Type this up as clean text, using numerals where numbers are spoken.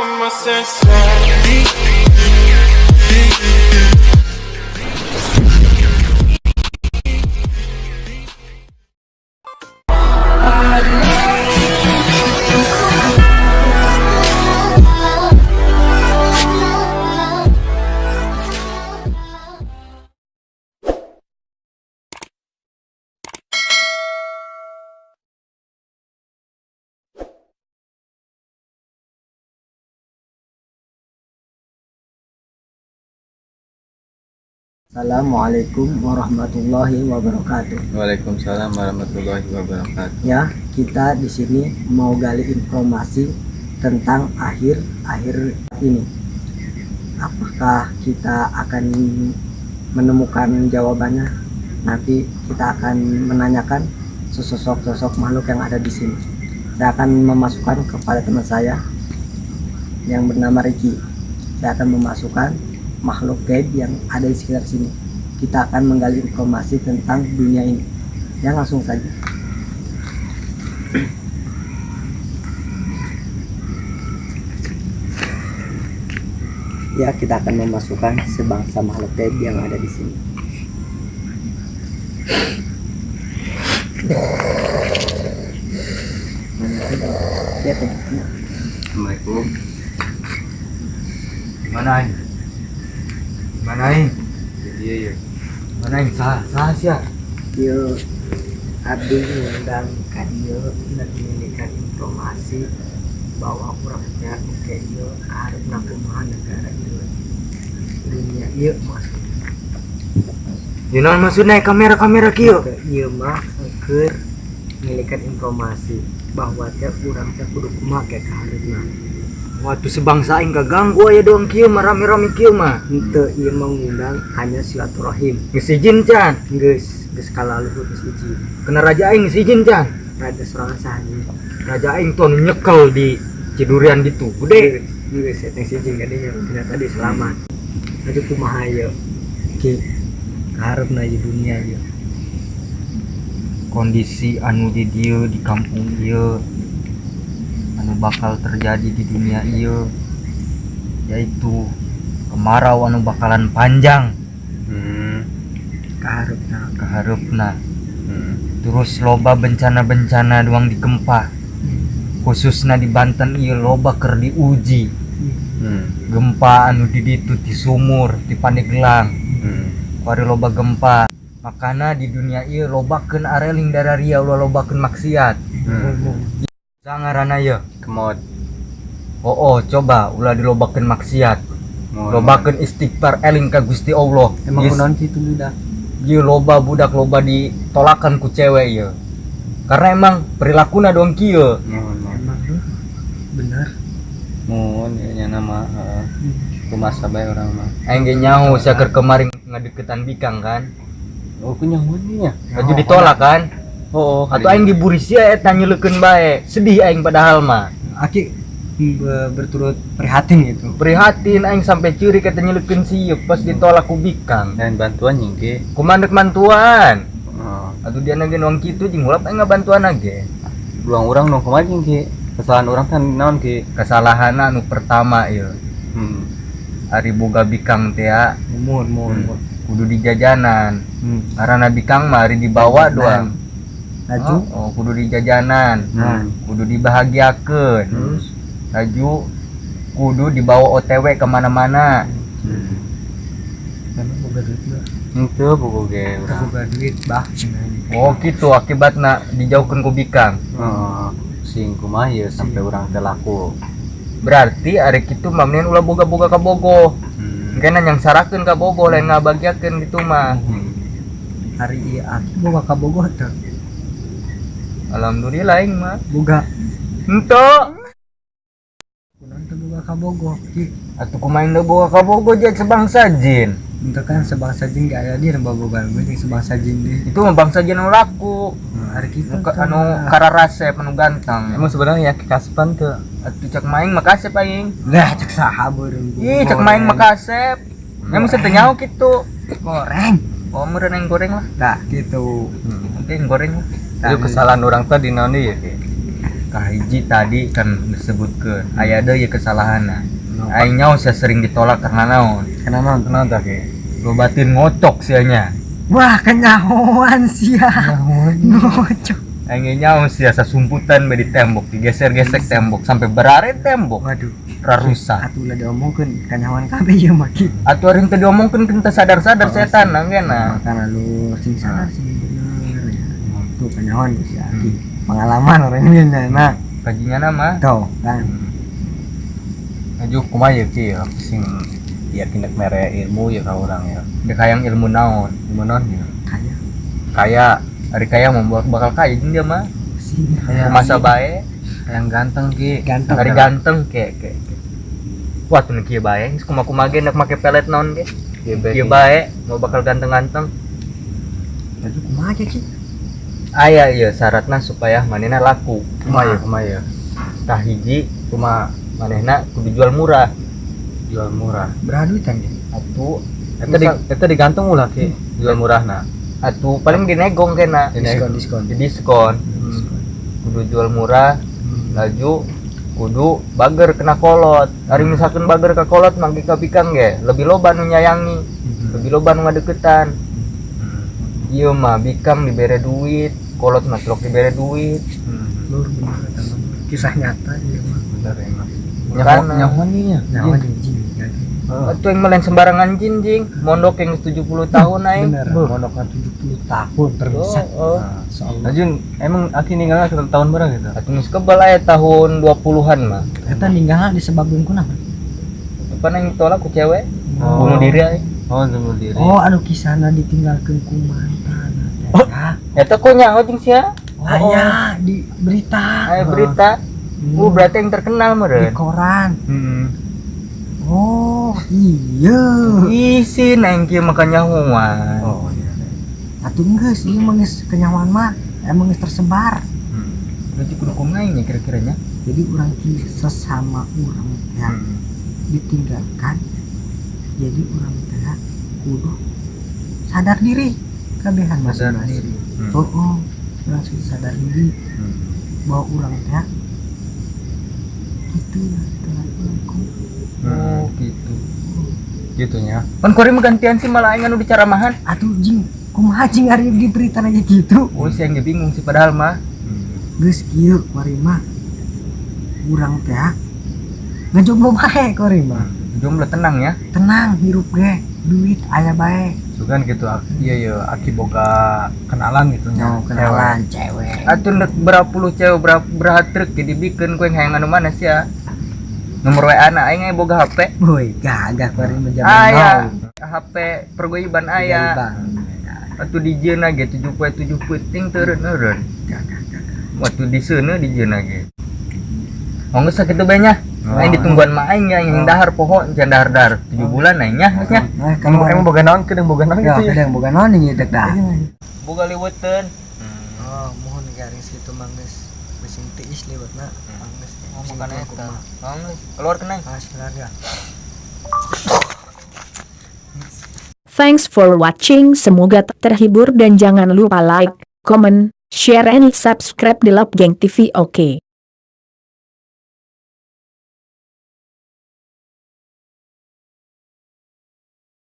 my senses. Assalamualaikum warahmatullahi wabarakatuh. Waalaikumsalam warahmatullahi wabarakatuh. Ya, kita di sini mau gali informasi tentang akhir-akhir ini. Apakah kita akan menemukan jawabannya? Nanti kita akan menanyakan sesosok-sosok makhluk yang ada di sini. Saya akan memasukkan kepada teman saya yang bernama Ricky. Saya akan memasukkan makhluk gaib yang ada di sekitar sini. Kita akan menggali informasi tentang dunia ini. Ya, langsung saja. Ya, kita akan memasukkan sebangsa makhluk gaib yang ada di sini. Ya, teh. Assalamualaikum. Mana ini? Mana ini? Iya. Mana ini? Sah, sah sih ya. Ieu abdi ngundang ka dieu ngalikan informasi bahwa urang teh ke ieu kaharepna kumaha negara ieu, dunia ieu maksudna. Ya, naon maksudnya kamera-kamera kieu? Ke ieu mah keur ngalikan informasi bahwa teh urang teh kudu kumaha ke kaharepna. Waktu sebangsa aing kaganggu aya doang kieu mah, rame-rame kieu mah. Henteu, ieu mah ngundang hanya silaturahim. Geus izin can? Geus, geus kalaluhur geus izin. Kena raja aing geus izin can? Raja sorangan saha? Raja aing tuh anu nyekel di Cidurian gitu. Gede. Geus, eta geus izin kadinya ternyata tadi selamat. Aduh, kumaha ieu, Ki, kaharepna ieu dunia ieu? Kondisi anu di dieu, di kampung ieu, anu bakal terjadi di dunia ieu yaitu kemarau anu bakalan panjang. Kaharepna. Kaharepna. Terus loba bencana-bencana doang di gempa, khususnya di Banten ieu loba keur diuji. Gempa anu di ditu, di Sumur, di Pandeglang. Kuari loba gempa, makana di dunia ieu lobakeun areling dararia, ulah lobakeun maksiat. Sangarana ieu? Kemot. Oh, coba ulah dilobakeun maksiat. Mohon. Lobakeun istighfar, eling ka Gusti Allah. Emang Yes. kunaon kitu budak? Ieu loba budak loba ditolakan ku cewek ieu karena emang perilakuna doang kieu. Mohon, mohon. Emang tuh bener. Mohon ya nya nama heeh. Kumaha bae urang mah. Aing ge nyaho sia keur kemarin ngadeukeutan bikang kan. Oh, ku nyaho nya. Laju ditolak kan. Oh, atau aing diburi sia eta nyeleukeun bae, sedih aing padahal mah. Aki berturut prihatin gitu. Prihatin aing sampai curi kata nyeleukeun sieu pas ditolak ku bikang. Dan bantuan nying ge. Kumaha dek mantuan? Heeh. Atuh dia nage nuang kitu jeung hulap aing ngabantuan ge. Ulang urang dong kumaha jeung ki? Kesalahan urang kan naon, Ki? Kesalahan anu pertama ieu. Ari boga bikang teh ya, Umur umur. Kudu di jajanan. Karena bikang mah ari dibawa doang. Laju. Oh, kudu di jajanan. Kudu dibahagiakeun. Terus? Laju kudu dibawa OTW kemana-mana. Memang boga duit mah? Henteu bogo ge urang. Boga duit bah. Oh gitu akibatna dijauhkeun ku bikang. Heeh. Sing kumaha ieu sampai urang teh laku. Berarti ari kitu mah mendingan ulah boga-boga ka bogoh. Engkena nyangsarakeun ka bogoh, lain ngabahagiakeun gitu mah. Hari ieu aki boga kabogoh teu? Alhamdulillah aing mah. Boga? Henteu. Kunaon teu boga kabogoh, Ki? Atuh kumaha teu boga kabogoh jeung sebangsa jin. Itu kan sebangsa jin gak ada di bobogan gue jeung sebangsa jin deh. Itu mah bangsa jin anu laku. Hari kitu Nu anu kararasep, anu ganteng. Emang sebenarnya kasepan teu? Atuh cek maing mah kasep aing. Lah, cek saha beureum? Ih, cek maing mah kasep. Emang teu nyaho kitu. Goreng. Oh, meureun yang goreng lah. Nah, gitu. Oke, yang goreng lah. Itu kesalahan orang tadi naon deui ya, Ki? Kahiji tadi kan disebutkeun aya deui kesalahanna. Aing nyaho sia sering ditolak karena naon? Karena naon? Kenapa tah, Ki? Lobatin ngocok sia nya. Wah, kenyahoan sia. Ngocok. Aing nyaho sia sasumputan bae di tembok, digeser-gesek tembok sampai berare tembok. Waduh. Rarusak. Atuh ulah diomongkeun kanyahoan kabeh ieu mah, Ki. Atuh ari teu diomongkeun teu sadar-sadar setan nah. Makana lu sing sadar sing bener ya. Tuh kanyahoan si Aki. Pengalaman orangnya nah. Kajinya mah. Tuh kan. Aju kumaha ya, Ki, ya sing yakin nek mere ilmu ya ka urang ya. Dek hayang ilmu naon? Ilmu naon ya? Kaya Kaya Ari kaya mau bakal kaya jeung dia mah. sing Kaya Masa bae, yang ganteng, Ki. Ganteng. Ari ganteng ke ke. Ke. Wah, tuh kieu bae, geus kumaha-kumaha ge nek make pelet naon ge. Kieu bae, Kieu Ki. bae, mau bakal ganteng-ganteng. Aju kumaha ge, Ki? Aya ieu syaratna supaya manehna laku. Kumaha ya, kumaha ya? Tah hiji Kumaha? Manehna kudu jual murah. Jual murah. Berapa duitan ge? Atuh Eta digantung ulah, Ki, jual murahna. Atuh paling dinegong kena. Diskon, diskon. Di diskon. Kudu jual murah, laju kudu bager kena kolot. Ari misalkan bager ke kolot mangke ka bikang ge, lebih loba nu nyayangi, lebih loba nu ngadeukeutan. Ieu mah bikang dibere duit, kolot mah truk dibere duit. Lur bener eta mah. Kisah nyata ieu mah. Bener emang. Makana. Nyaho nih ya. Nyawa jeung jin ya. Atuh yang melain sembarangan jin jing, mondok yang 70 tahun aing. Bener, mondokna 70 tahun terbiasa. Oh, oh. Soalnya Ajun emang Aki ninggalna ke tahun berapa gitu? Atuh geus kebal aya tahun 20-an mah. Eta ninggalna disebabkeun ku naon? Apa nang ditolak ku cewek? Oh. Bunuh diri aing. Oh, bunuh diri. Oh, anu kisahna ditinggalkeun ku mantan teh. Ya. Eta kok nyaho jeung sia? Aya di berita. Aya berita. Berarti yang terkenal Di meureun. koran. Oh, iya. Isin aing kieu mah kanyahoan. Oh iya. Atuh geus ieu mah geus kenyahoan mah emang geus tersebar. Berarti kudu kumaha nya kira-kiranya? Jadi urang ki sesama urang teh ditinggalkan. Jadi urang teh kudu sadar diri kabehan Sadar masing-masing. diri. Oh, urang sih sadar diri bahwa urang teh gitu ya ku. Oh, gitu. Gitunya. Pan kuari mah gantian sih malah aing anu dicaramahan. Atuh jing kumaha jing ari di berita aja gitu. Oh, sih yang bingung sih padahal mah. Geus kieu kuari mah urang teh ngajomblo bae kuari mah. Jomblo tenang ya. Tenang hirup ge duit aya bae. Sugan gitu iya iya Aki boga kenalan gitu nya. No, kenalan cewek. Atuh nek berapa puluh cewek berapa berapa truk ge dibikeun ku yang hayang anu mana sih ya. Nomor WA na aing boga HP. Woi, gagah kuari mah zaman Aya now. HP pergoiban aya. Atuh dijieuna ge 7 poe 7 peuting teureun eureun. Gagah gagah. Waktu diseuneu dijieuna ge. Oh geus sakitu bae nya. Oh. Aing ditungguan mah aing nya yang dahar poho can dahar-dahar 7 bulan aing nya geus nya. Nah, kalau Emang emang boga naon kedeung boga naon ya, gitu ya. kadang boga naon ieu teh dah. Boga liweteun. Oh, mohon garing situ mah geus mesin tiis lewatna. Geus. Oh, makan eta. Oh, geus keluar kenang. Ah, ya. Thanks for watching. Semoga terhibur dan jangan lupa like, comment, share and subscribe di Love Gang TV. Oke.